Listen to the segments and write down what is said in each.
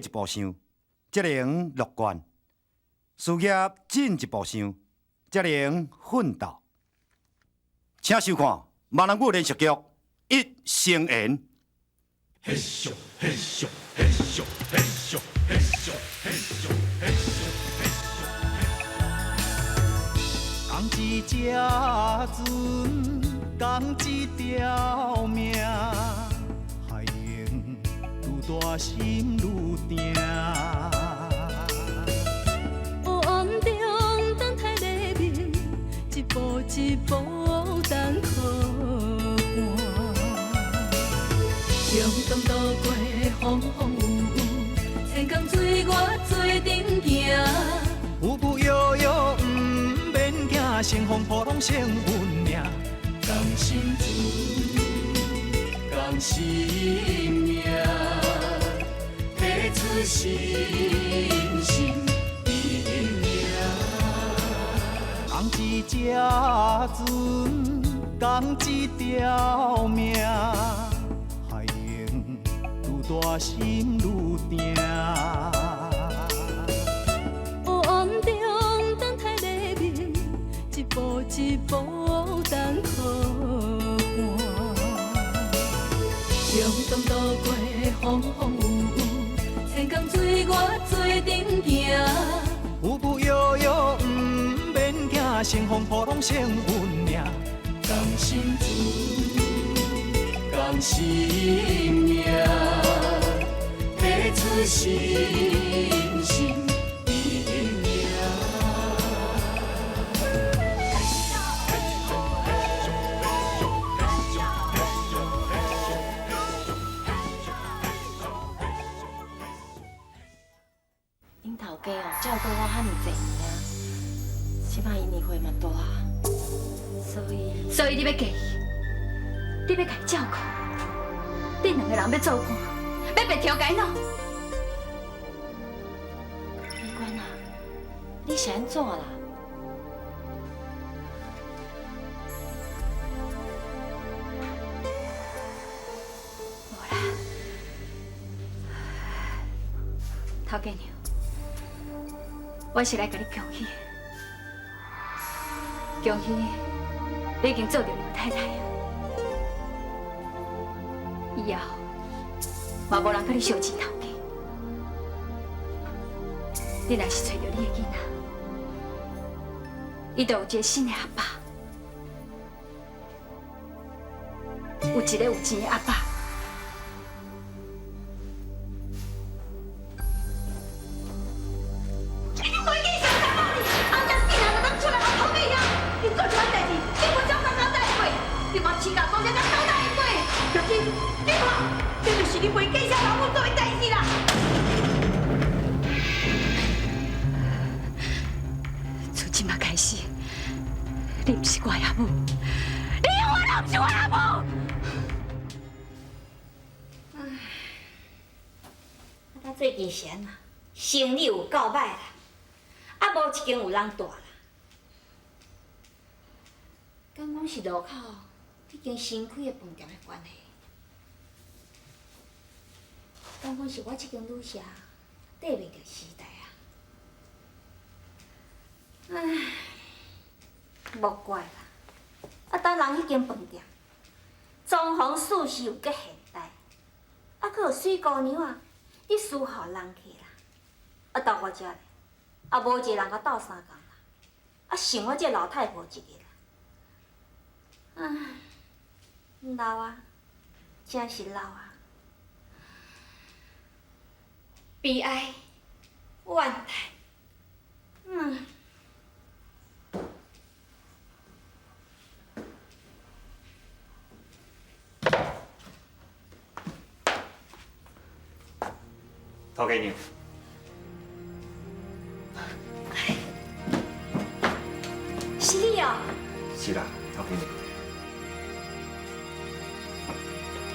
一步想，才能乐观；事业进一步想，才能奋斗。请收看闽南语连续剧《一生缘》。嘿咻嘿咻嘿咻嘿咻嘿咻嘿咻嘿咻嘿咻。仝一只船，仝一条命，海浪愈大心愈定。黑暗中等待黎明，一步一步等靠岸。勇敢渡过风风雨雨，千江水我做阵行。有无摇摇，毋免惊，乘风破浪胜运命。仝心船，仝心命，彼此心心拼命。仝一只船，仝一條命，海浪愈大心愈定。黑暗中等待黎明，一步一步等靠岸。勇敢渡過風風雨雨，千江水我做陣行。有無搖搖，毋免驚，乘風破浪勝運命。仝心船，仝心命，彼此心心拼命。𪜶頭家哦，照顧我遐爾濟年啊，這擺伊年歲嘛大，所以所以你欲嫁伊，你欲共伊照顧，恁兩个人欲做伴，欲白頭偕老。美娟啊，你是按怎啦？無啦，頭家娘，我是來共你恭喜，恭喜你已經做著劉太太啊！以後嘛無人佮你相爭頭家，你若是揣著你的囡仔，伊就有一個新的阿爸，有一個有錢的阿爸。你袂記啥查某哩？後日死人就當出來學討命啊！你做這款代誌，你無怎敢交代過？你嘛黐甲講這敢交代過？玉珍，你看，這就是你袂記啥老母做的代誌啦！從這馬開始，你毋是我的阿母，你永遠都毋是我的阿母。唉，啊，最近是按怎？生意有夠歹啦，啊，無一間有人蹛啦。敢講是路口彼間新開的飯店的關係？敢講是我這間旅社綴袂著時代啊？唉，莫怪啦，啊，當人彼間飯店裝潢事實有夠現代，啊，閣有媠姑娘仔佇伺候人客啦。啊，到我遮咧，啊，無一个人共鬥相共啦，啊，剩我這老太婆一個啦。唉，老啊，真是老啊，悲哀，怨嘆，嗯。頭家娘。是你哦。是啦，頭家娘。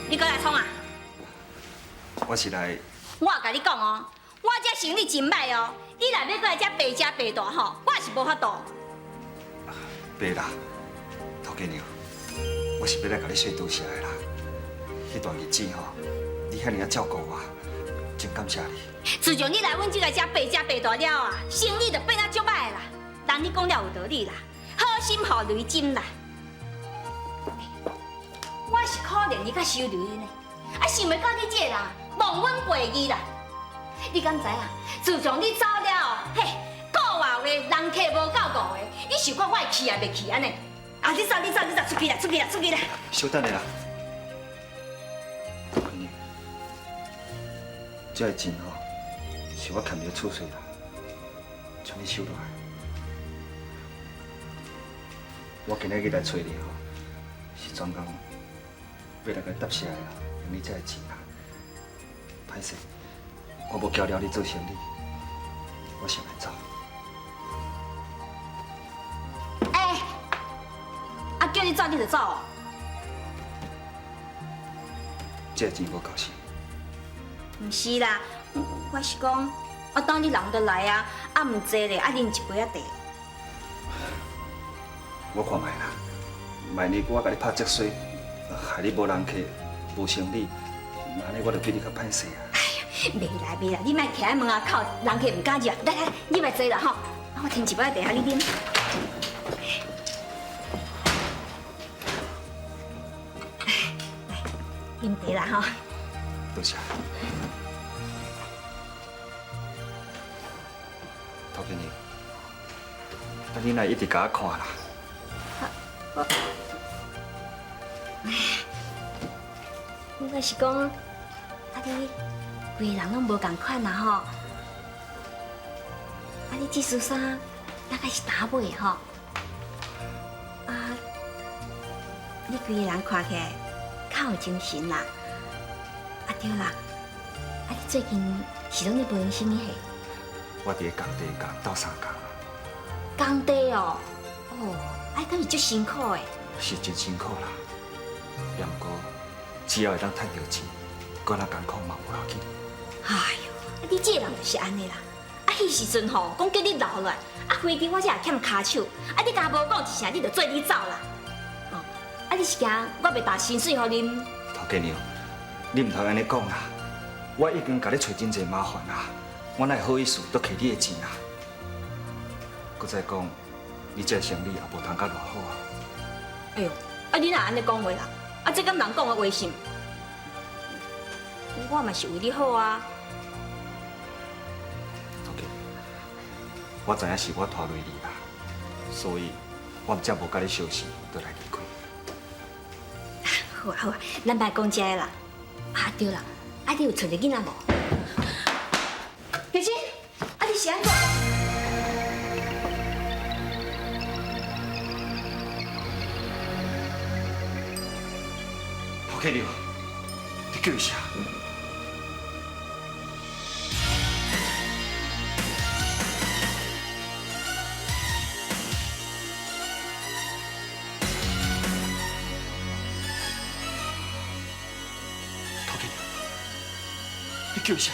你閣來創啊？我是來。我也共你講哦，我這生意真歹哦，你若欲閣來這白食白蹛吼，我也是無法度。袂啦，頭家娘，我是欲來共你說多謝的啦。彼段日子吼，你遐爾仔照顧我，真感謝你。自從你來阮這个遮白食白大了啊，生意就變啊足歹啦。人你講了有道理啦，好心予雷針啦。我是可憐你佮收留你呢，啊，想袂到你這個人忘恩負義啦。你敢知影？自從你走了，嘿，個月話人客無夠5個，你想看我會去也袂去按呢？啊，你走，你走，你走，出去啦，出去啦，出去啦！小等下啦，頭家娘，這个錢吼，是我欠你的厝稅啦，請你收落來。我今日去來揣你吼，是專工欲來共答謝的啦，用你這个錢啦。歹勢，我無交了你做生理，我先來走。欸，啊，叫你走你就走哦。這个錢無夠是？毋是啦，我是講，啊，當你人都來啊，啊毋坐咧，啊啉一杯仔茶。我看覓啦，萬一我共你拍積水，害你無人客、無生理，按呢我就比你較歹勢啊。哎呀，袂啦袂啦，你莫徛佇門仔口，人客毋敢入。來來，你來坐啦吼，我添一杯仔茶，予你啉。來，啉茶啦吼。多謝。頭家娘，啊你哪會一直共我看啦？我是講，啊你規个人攏無仝款啦吼。啊你這束衫大概是佗買的吼？啊，你規个人看起來較有精神啦。啊對啦，啊你最近是攏咧無閒啥物嘿？我佇咧工地共人鬥相共啦。工地哦，哦，啊敢是足辛苦的？是真辛苦啦，也毋過只要會當趁著錢，管他艱苦嘛無要緊。哎喲，啊你這个人就是按呢啦。啊，彼時陣吼，講叫你留落來，啊非得我才會欠跤手，啊你敢無講一聲，你就做你走啦。哦，啊你是驚我袂擔薪水予恁？頭家娘，你毋通按呢講啦，我已經共你揣真濟麻煩啦，我哪會好意思閣摕你的錢啊？閣再講，你這个生理也無通甲偌好啊。哎喲，啊你哪按呢講話啦？啊這敢人講的話是？我嘛是為你好啊。頭家，我知影是我拖累你啦，所以我毋才無共你相信，就來離開。好啊好啊，咱莫講這个啦。啊對啦，啊你有揣著囡仔無？玉珍，啊你是按怎？頭家娘，你叫伊啥？頭家娘，你叫伊啥？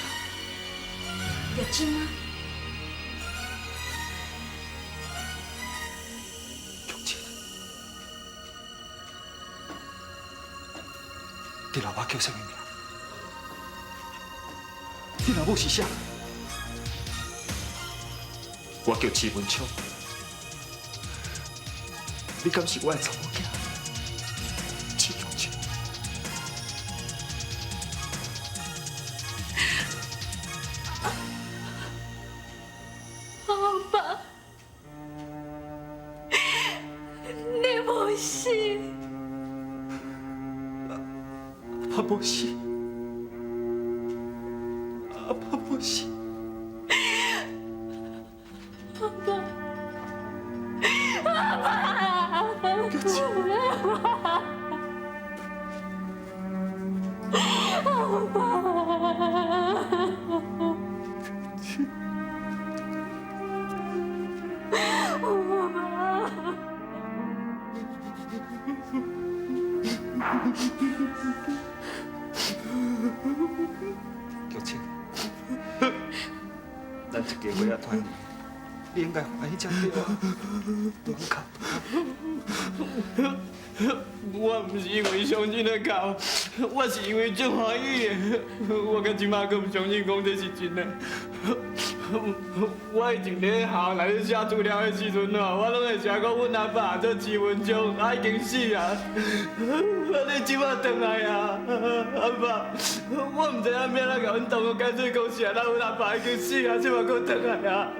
玉珍啊！玉珍，你老爸叫啥物名？你老母是啥？我叫徐文昌，你敢是我的查某囝？徐玉珍。阿爸，你無死。阿爸無死，阿爸無死。阿爸，阿爸，阿爸，玉清，咱一家伙仔團圓，你應該歡喜才對啊！莫哭，莫哭。我毋是因为伤心咧哭，我是因为足欢喜的。我到这马阁毋相信讲这是真的。我以前伫学校内底写资料的时阵哦，我拢会写讲阮阿爸做徐文忠，啊已经死啊。啊你这马转来啊，阿爸，我毋知影欲按怎共阮同学解释讲是按怎，阮阿爸已经死啊，这马阁转来啊。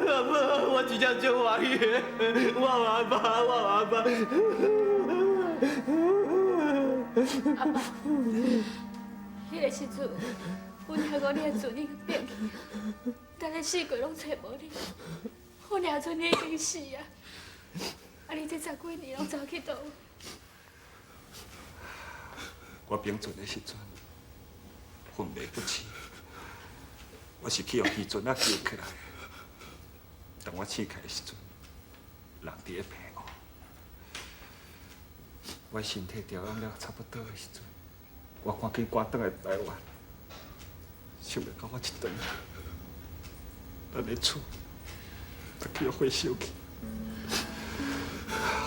阿爸，我真正足欢喜的，我有阿爸，我有阿爸。阿爸，彼个时阵，阮听讲你的船已经变去，但是四界拢揣无你，阮掠准你已经死啊！啊，你这十几年拢走去佗位？我病船的时阵，昏迷不醒，我是去予渔船仔救起来。当我醒起来的时阵，人伫咧棚屋。我身体调养了差不多的时阵，我赶紧赶转来台湾。想袂到我一转来，咱的厝就去予火烧去。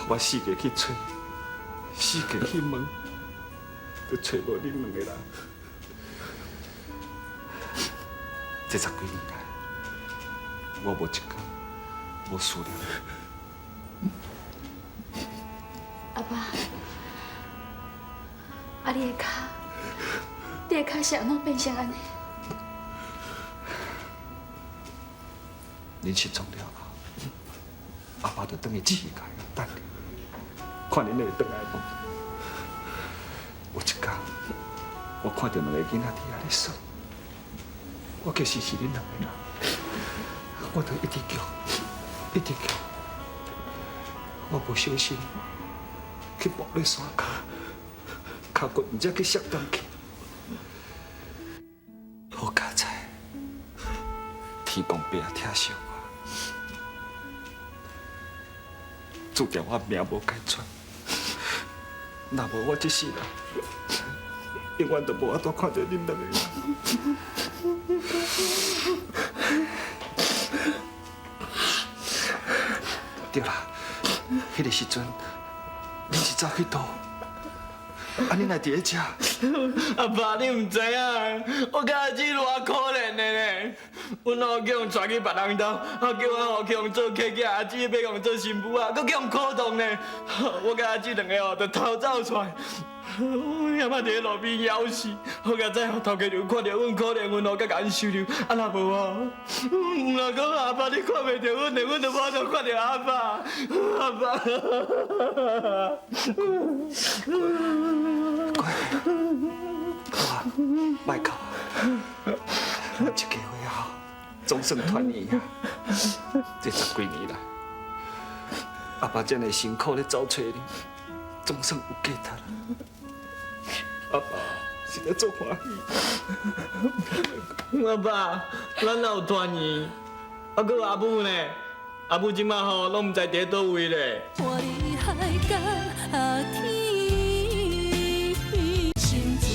我四界去揣，四界去问，都揣无恁两个人。这十几年来，我无一工无思念。阿爸，啊你的跤，你的跤是按怎变成按呢？恁失踪了后，阿爸就转去试界等你，看恁会转来无？有一天，我看著两个囡仔伫遐咧耍，我其实是恁两个人，我就一直叫，一直叫，我无小心去摸咧山跤，跤骨毋知去摔断去。好佳哉，天公伯啊，疼惜我，注定我命无该绝。若无我这世人，永远都无法度看著恁两个人。对啦，彼个时阵，恁是走去佗？啊，恁来伫咧遮？阿爸，你毋知影，我佮阿姊偌可怜的呢。阮老去予带去别人兜，啊叫我去予做客囝，阿姊欲予做新妇仔，阁去予苦动呢。我佮阿姊两个哦，就逃走出来。阮阿妈伫咧路边枵死，好佳哉头家娘看著阮可怜，阮哦，阁共阮收留。啊若无哦，毋若讲阿爸你看袂著阮的，阮就无法度看著阿爸。阿爸。乖，好啊，莫哭啊，咱一家伙啊，总算团圆啊。这十几年来，阿爸这么辛苦咧走揣你，总算有价值啦。阿爸实在足欢喜。阿爸，咱哪有团圆？啊，阁有阿母呢？阿母这马吼拢毋知伫咧佗位咧。心自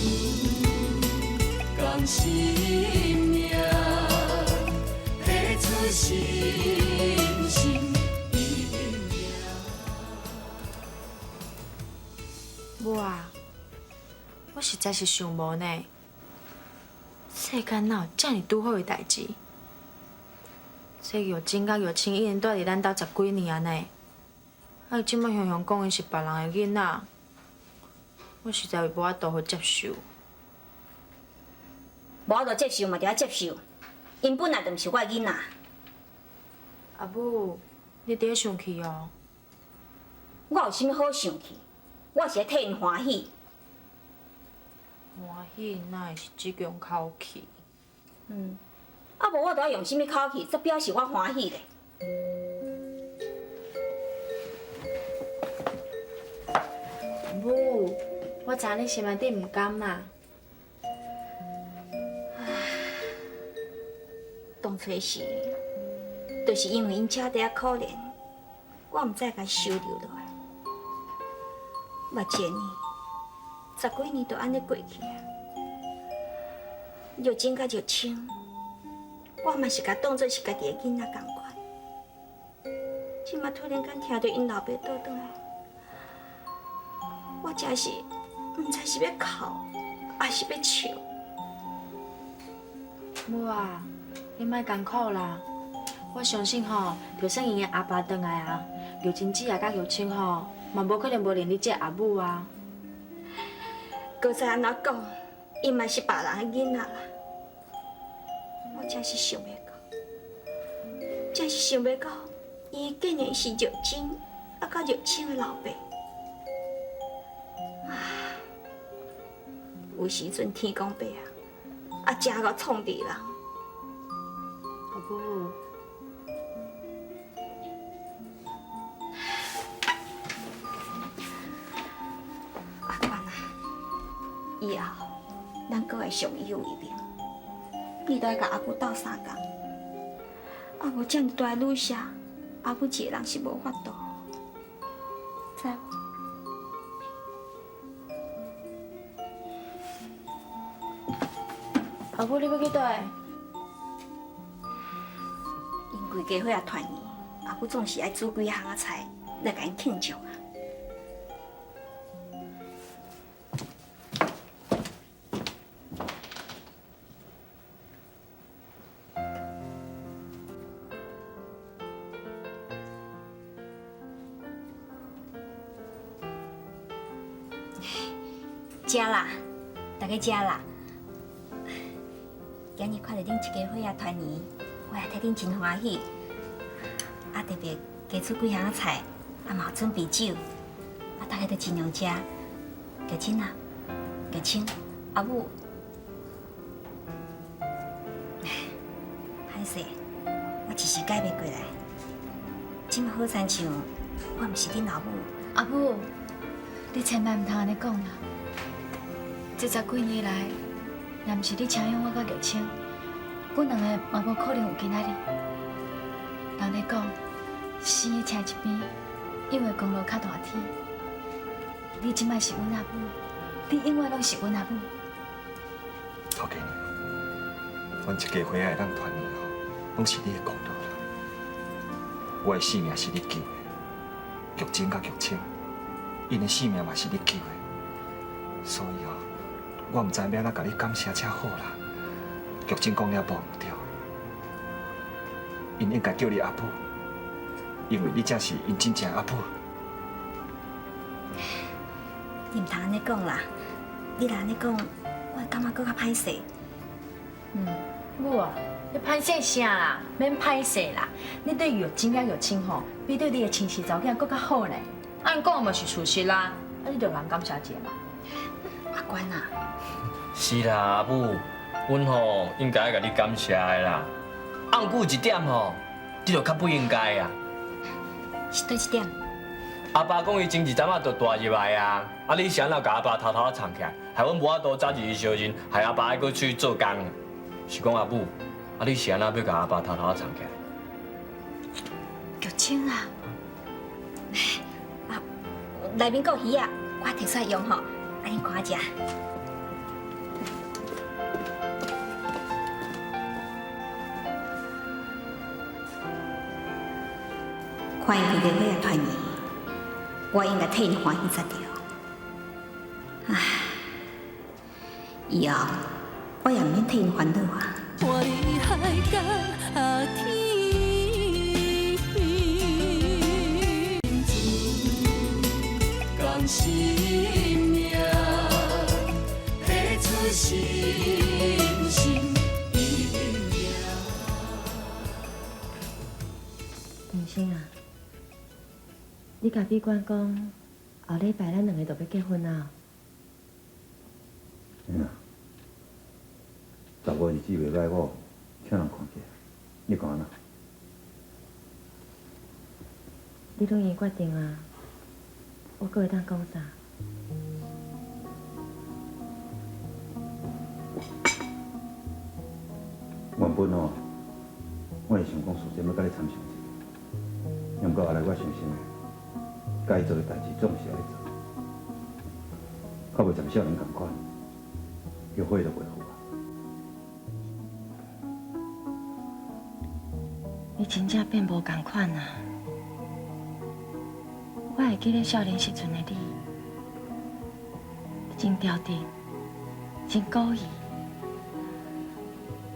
共心命，彼此心心意命。母啊，我实在是想无呢，世间哪有遮尔拄好的代志？这玉珍佮玉清已经蹛伫咱兜十几年啊呢，啊伊这马雄雄讲伊是别人的囡仔，我实在无法度好接受。无法度接受嘛，就爱接受，𪜶本来就毋是我的囡仔。阿母，你伫咧生气哦？我有啥物好生气？我是咧替𪜶欢喜。欢喜哪会是这种口气？啊无我著爱用啥物口气，才表示我欢喜咧？母，我知你心内底毋甘啦。当初时，就是因为𪜶姐弟仔可怜，我毋才共收留落来。捌一年，十几年就按呢过去啊。玉珍佮玉清，我嘛是共当作是家己的囡仔仝款。这這馬突然間聽著𪜶老爸倒轉來，我真是毋知是欲哭，抑是欲笑。母啊，你莫艱苦啦！我相信吼，就算𪜶的阿爸轉來啊，玉珍姊啊佮玉清吼，嘛無可能無認你這個阿母啊。閣再按怎講，伊嘛是別人的囡仔啦。我真是想袂到，真是想袂到，伊竟然是玉珍啊，佮玉清的老爸。啊，有時陣天公伯啊，啊，真𠢕創治人。阿母，阿關啊，以後咱閣會相依為命，你都愛佮阿母鬥相共。啊，無這麼大的女婿，阿母一個人是無法度，知無？阿母，你欲去佗？𪜶規家伙仔團圓，阿母總是愛煮幾項仔菜來共𪜶慶祝啊。食啦，大家食啦。今日看著恁一家伙仔團圓，我也替恁真歡喜。啊，特別加煮幾項仔菜，啊嘛有準備酒，啊大家都盡量食。玉珍啊，玉清，阿母，歹勢，我一時改袂過來。這馬好親像我毋是恁老母。阿母，你千萬毋通按呢講啦。這十幾年來，若毋是你請養我佮玉清，阮兩個嘛無可能有今仔日。人咧講，生的車一邊，養的功勞較大天。你這擺是阮阿母，你永遠攏是阮阿母。頭家娘，阮一家伙仔會當團圓吼，攏是你的功勞啦。我的性命是你救的，玉珍佮玉清，𪜶的性命嘛是你救的，所以哦，我毋知欲按怎共你感謝才好啦。玉珍講了無毋對，𪜶應該叫你阿母，因為你才是𪜶真正阿母。你毋通按呢講啦，你若按呢講，我會感覺閣較歹勢。母啊，你歹勢啥啦？免歹勢啦，你對玉珍佮玉清吼，比對你的親生查某囝閣較好呢。按講的嘛是事實啦，啊，你著共感謝一下嘛。阿關啊，是啦，阿母，阮吼應該愛共你感謝的啦。啊，毋過有一點吼，你就較不應該啊。是佗一點？阿爸講伊前一陣仔就帶入來啊，啊你是按怎共阿爸偷偷仔藏起來，害阮無法度早日去相認，害阿爸愛閣出去做工。是講阿母，啊你是按怎欲共阿爸偷偷仔藏起來？玉清啊，啊，內面閣有魚仔，我提出來用吼，啊恁看下食。看𪜶規家伙仔團圓，我應該替𪜶歡喜才對。唉，以後我也毋免替𪜶煩惱啊。明星啊，你共美官講，後禮拜咱兩个就欲結婚啊？嗯，十五日子袂䆀我，請人看起來，你看按怎？你攏已經決定啊，我閣會當講啥？原本哦，我是想講事先欲佮你參詳一下，毋過後來我想想，該做的代誌總是愛做，較袂像少年仝款，後悔都袂赴啊。你真正變無仝款啊！敢會記得少年時陣的你，真調直，真古意，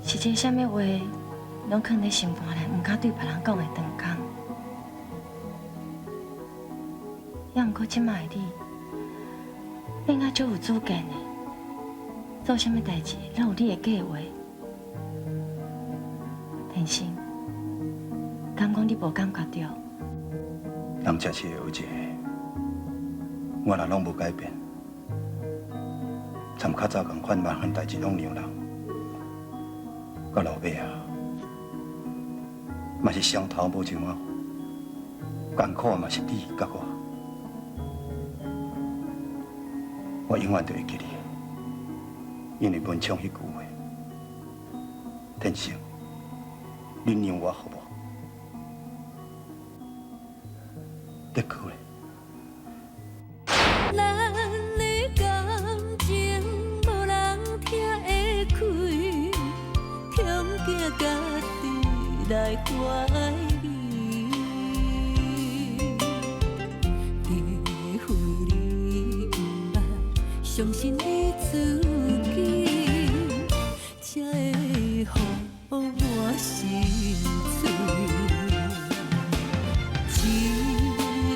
是一個啥物話攏囥佇心肝內，毋敢對別人講的長工。也毋過這擺的你，變甲足有主見的，做啥物代誌攏有你的計劃。天生，敢講你無感覺著？人這是會有一個，我若攏無改變，參較早仝款萬項代誌攏讓人，到老尾啊，嘛是相頭無一碗，艱苦嘛是你佮我，我永遠都會記你，因為文昌彼句話，天生，你讓我好無？得過咧。咱的感情無人聽會開，恐驚家己來懷疑。除非你毋捌相信你自己，才會予我心碎。一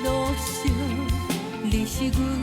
路上，你是阮。